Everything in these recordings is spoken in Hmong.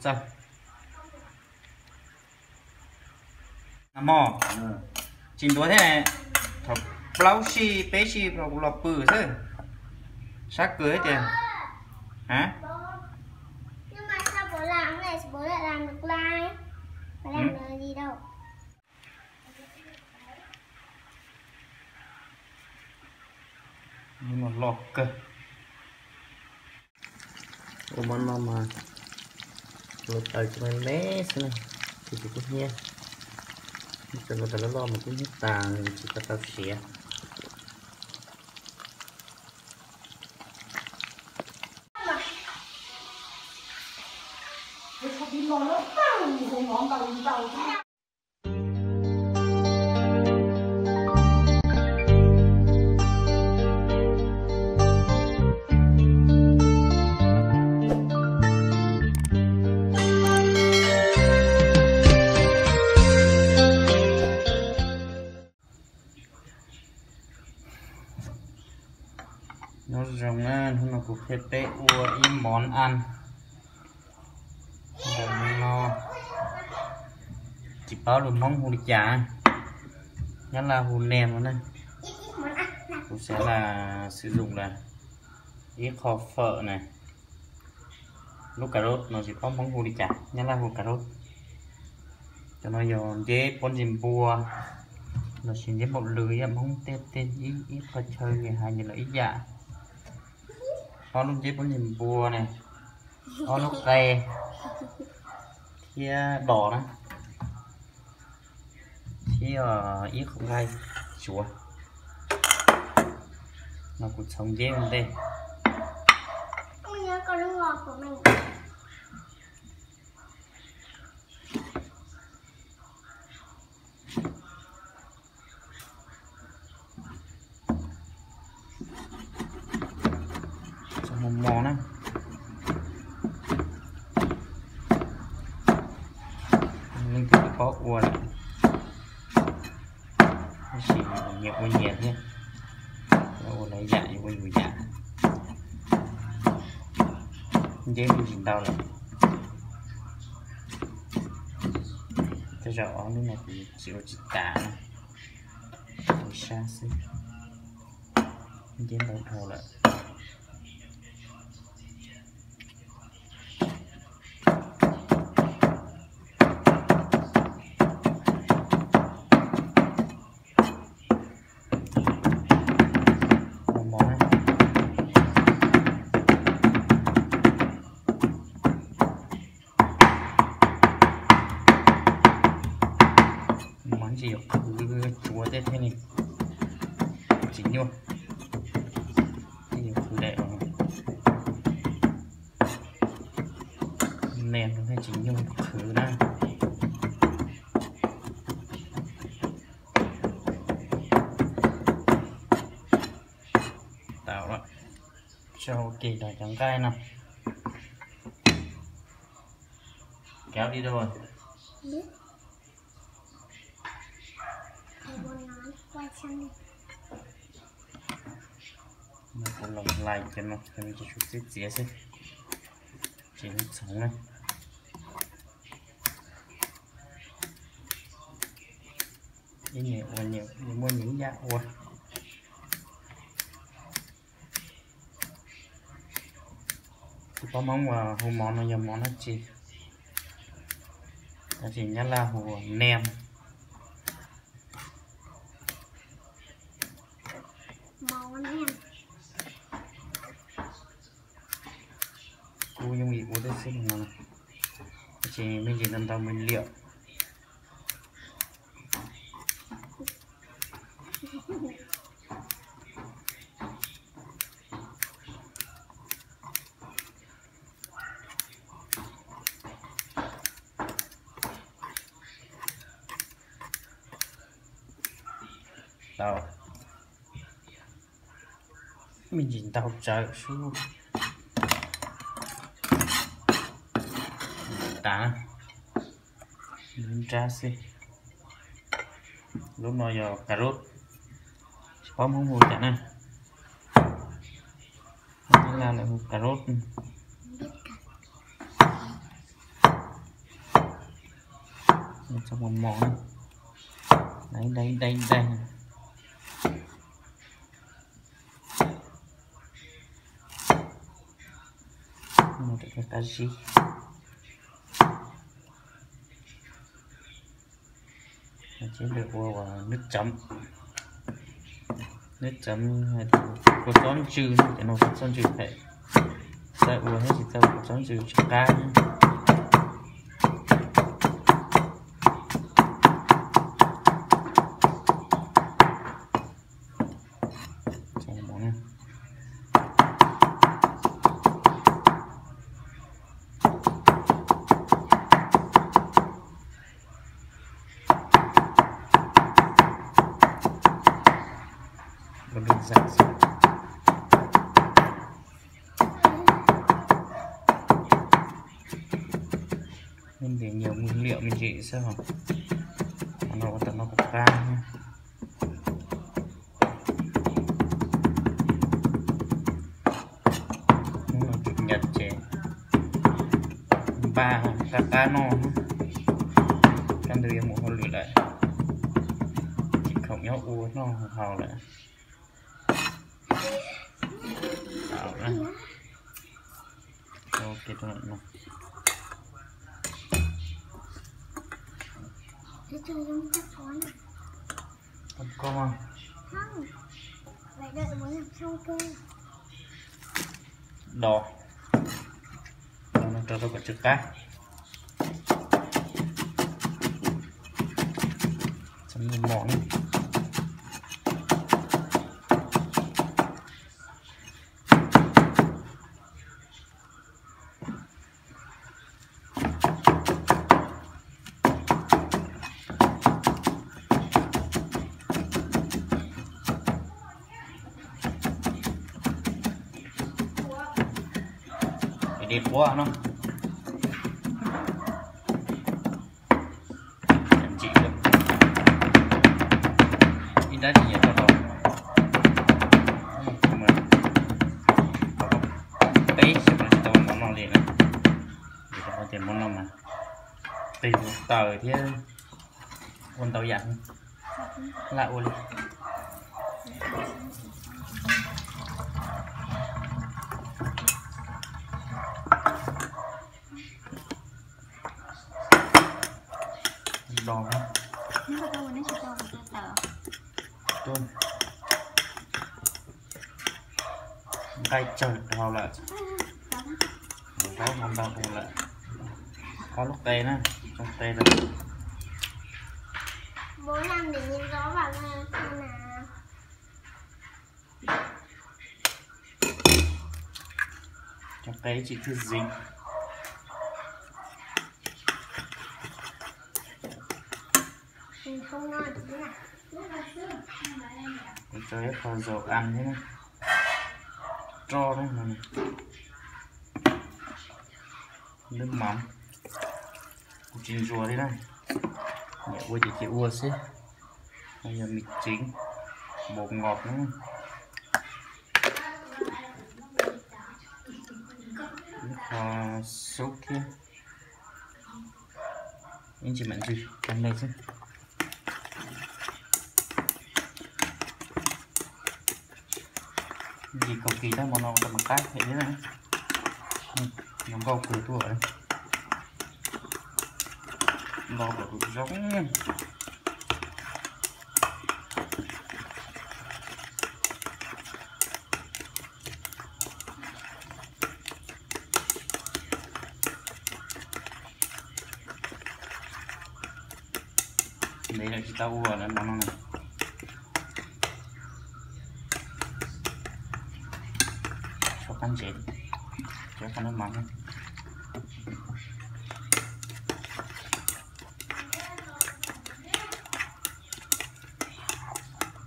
Txawj. Nag hmo tsis ntuav thiab, thaum plaub sij peb sij los kuv los pw xwb, sab kawg tiag. Loj kawg. Ua mov no mas luv taws tsis me me xwb na, tsis tsis kub hnyiab. Ib txog luv taws loj loj mas kub hnyiab tas, tsis tau tau siav. Nyob zoo na, hnub no kuv qhia peb ua ib mov ăn. Ntawm no tsis paub lus Hmoob hu li cas, Nyab Laj hu nem no na. Kuv xav là sử dụng là ib qho phở na. Lub cà rốt no tsis paub Hmoob hu li cas, Nyab Laj hu cà rốt. Cov no yog nceb pob ntseg npua lossis nceb npaum lws, yam Hmoob tej tej ib qho chaw nyias hais nyias lawm ib yam. Ob lub nceb pob ntseg npua ne, ob lub qe thiab dos na, thiab ib qho nqaij tsuav. No kuv txhoov nceb ua ntej. Txhoov mos mos na. Leej twg tsis paub ua lawm, tab sis nyias ua nyias thiab, ua lawv yam yuav ua yus yam. Nceb kuj tsis ntau lawm, tej zaum ob lub no kuv tsis ua tsis tas na, ua sab xwb. Nceb ntau dhau lawm. Mov ntsis yuav qhwv tsuav tej thiab ne, tsis nyuaj, yuav qhwv daim me no thiaj tsis nyuaj qhwv na. Tau lawm, tso ua ke los cov nqaij no. Kéo đi đâu rồi? Kuv los hlais cov no, cov no tsuas txiav txiav xwb, tsis txhoov na. Ib niam ua niam muaj nyias ib yam ua. Tsis paub Hmoob uas hu mov no yog mov dab tsi, tab sis Nyab Laj hu nem. Kuv yooj yim ua tib xwb no, tab sis me ntsis ntau ntau me liam. Tau, me ntsis ntau tsawv sub. Tas, nrab xwb. Lub no yog cà rốt, tsis paub Hmoob hu cas na. Nyab Laj lawv hu cà rốt. Txhob mos mos na, daig daig daig daig. Mus rau qab zib. Ces lwm ua ua nước chấm. Nước chấm hais tias kua txob ntswg, cov no kua txob ntswg phem, txawj ua thiab tsis txawj ua kua txob ntswg tsis qab. Ua đơn giản xwb. Nws ntiav nhiều nguyên liệu me ntsis xwb hos. Qhov no ua tom no kuv qab. Hnub no chủ nhật ces npaj qab qab noj, kaj ntug yuav mus hauj lwm lawm, tsis khoom nyob ua noj haus lawm. Dos, rau rau kom tsw qab. Txhob mos na. Dej quab no. Ntsim ib dab tsi nyiam rau hauv. Peb xyoo no tsis tau ua mov noj li na. Vim rau qhov tias mov noj mas qis ua taws thiab ua ntau yam, laj ua li. Dos, nqaij tsawg dhau lawm, zaub no ntau dhau lawm. Ob lub qe na, tsoo qe rau. Tsoo qe ib tsis thwj zis. Kuv tso ib qho dầu ăn thiab na, roj na, nước mắm. Kuv tsis ntsuas li na, nyiam ua ces cia ua xwb. Yog mì chính, bột ngọt na, ib qho súp thiab. Ib ntsis mam ntsws rau nej xwb. Ntsis kaus kis tab mov no rau mas qab phem thiab na. Nws nkauj kawg tuaj, nto kom tus zoo. Ntev lawm tsis tau ua lawm mov no na. Tshuav qab ntsev, tshuav qab nab mas.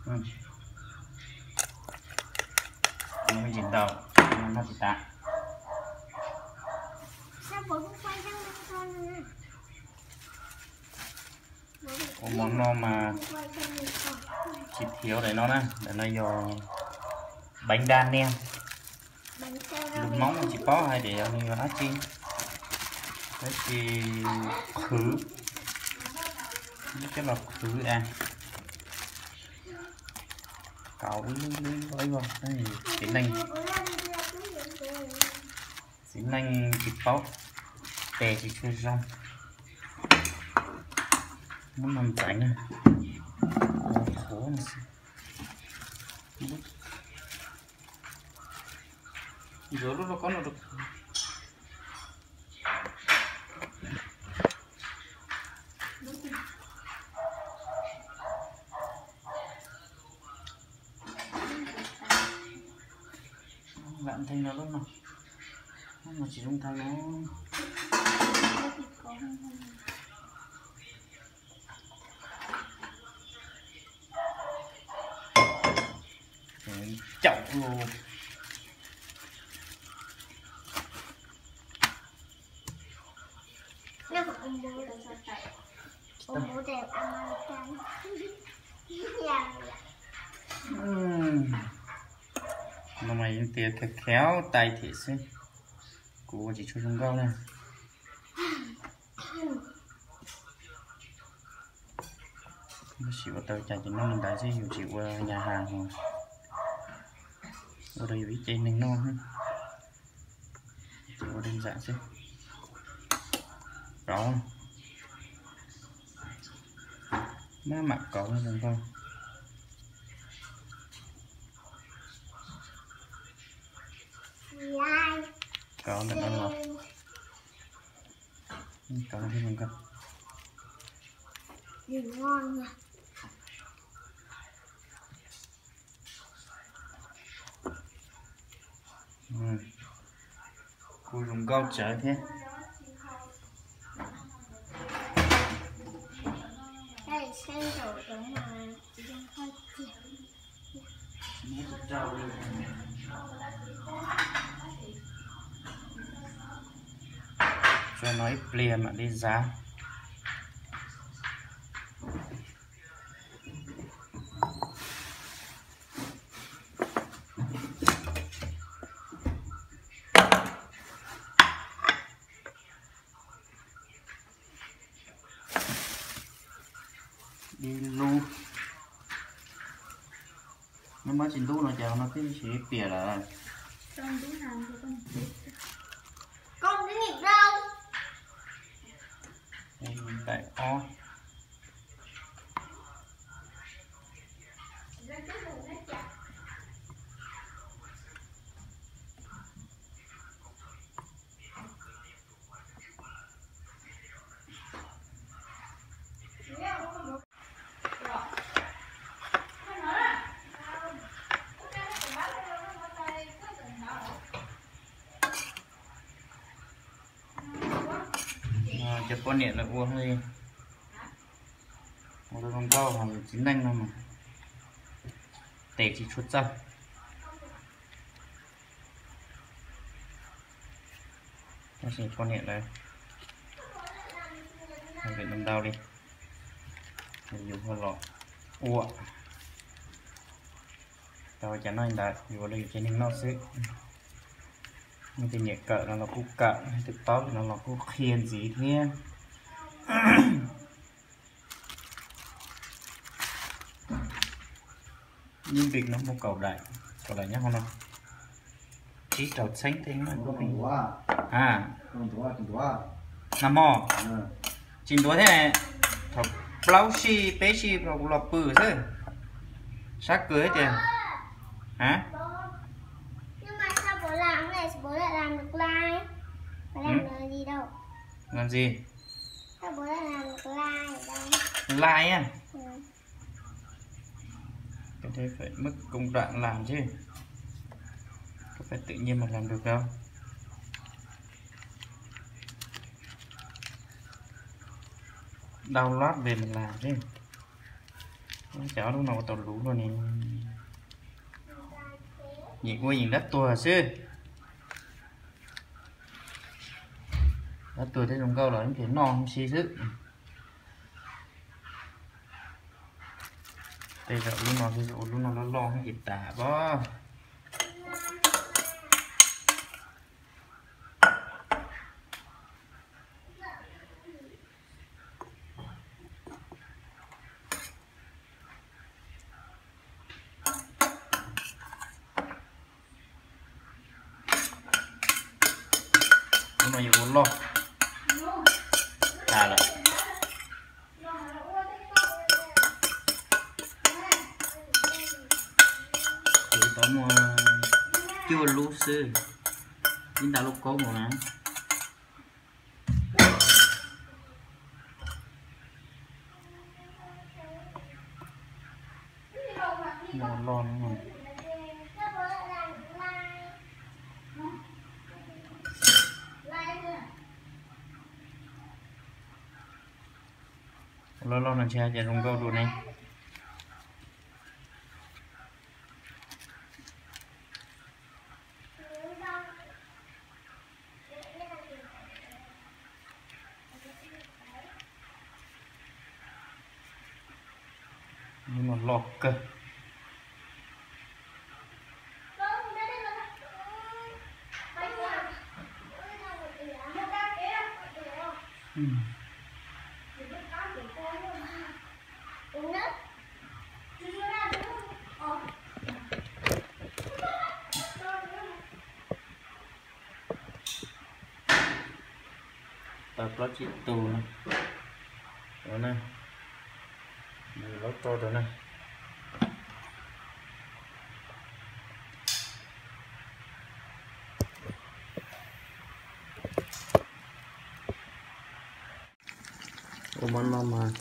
Noj me ntsis ntau, noj tsis tas. Ua mov no mas tsis thiếu daim no na, daim no yog bánh đa nem. Lus Hmoob tsis paub hais tias yog nws yog dab tsi, dab tsi qhwv. Coj los khwv as, kauv ib lub ib lub ib lub, txiv neej, txiv neej tsis paub, tes tsis tshua zoo, muab no ntxeev na, qhuav no xwb. Ntxuav lub lauj kaub no rau. Lam nthe no lub no, lub no tsis zoo nthe no. Caum los. No mas yeej tias khav khav tais thiab xwb, kuv ua tsis tshua zoo nkauj na. Tab sis ua tau cas ces noj li ntawd xwb, yus tsis ua nhà hàng, ua rau yus ib ce neeg noj, ces ua đơn giản xwb. Kauv, maj mam kauv zoo nkauj. Kauv ntawm no los, kauv thiab zoo nkauj. Kuj zoo nkauj tsawv thiab. Tso no ib pliag mam li zav. Ib lub. Nyob muab tsis ntub no ces no twb siv piam lawm. Daim ob. Cov poj niam lawv ua li, ua zoo nkauj hos txiv neej no mas tes tsis tshua txawj. Tab sis poj niam lawv ua ntau ntau li, yus ho los ua tau cas noj li ntawd, yus ua rau yus cov neeg noj xwb. Leej twg nyiam kawm no los kuj kawm, leej twg paub no los kuj qhia ntxiv thiab. Ib npis no muaj kaum daim, kaum daim nyob hauv no. Tsib rau txheeb thiab. A, nag hmo tsis ntuav thiab, thaum plaub sij peb sij los pw xwb, sab kawg tias. A, làm gì? Làm gì? Like á. Cái đấy phải mất công đoạn làm chứ. Có phải tự nhiên mà làm được đâu. Đau lót về mình làm chứ. Cov lub no ua tau luv luaj ne. Yeej ua yeej dab tuag xwb. Dab tuag thiab zoo nkauj los ces noj si xwb. Tej zaum lub no, tej zaum lub no loj loj ces tas pab. Yuav ua loj tas lawm. Kuv tau muaj cuaj lub xwb, ib nta lub kaub mus na. Loj loj no. Loj loj no ntshe cas zoo nkauj dua ne. Loj kawg. Tau plaub tsib tus no, laub rau rau na. Ua mov no mas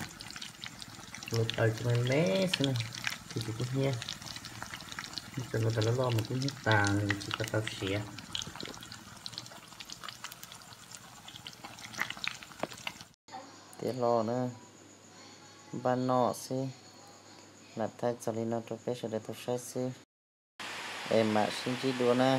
luv taws tsis me me xwb na, tsis tsis kub hnyiab. Luv taws loj loj mas kub hnyiab tas, tsis tau tau siav. Tiav hlo na, npaj noj xwb. Lam thaij txog li no rau peb sawv daws tau saib xwb, es mam sib ntsib dua na.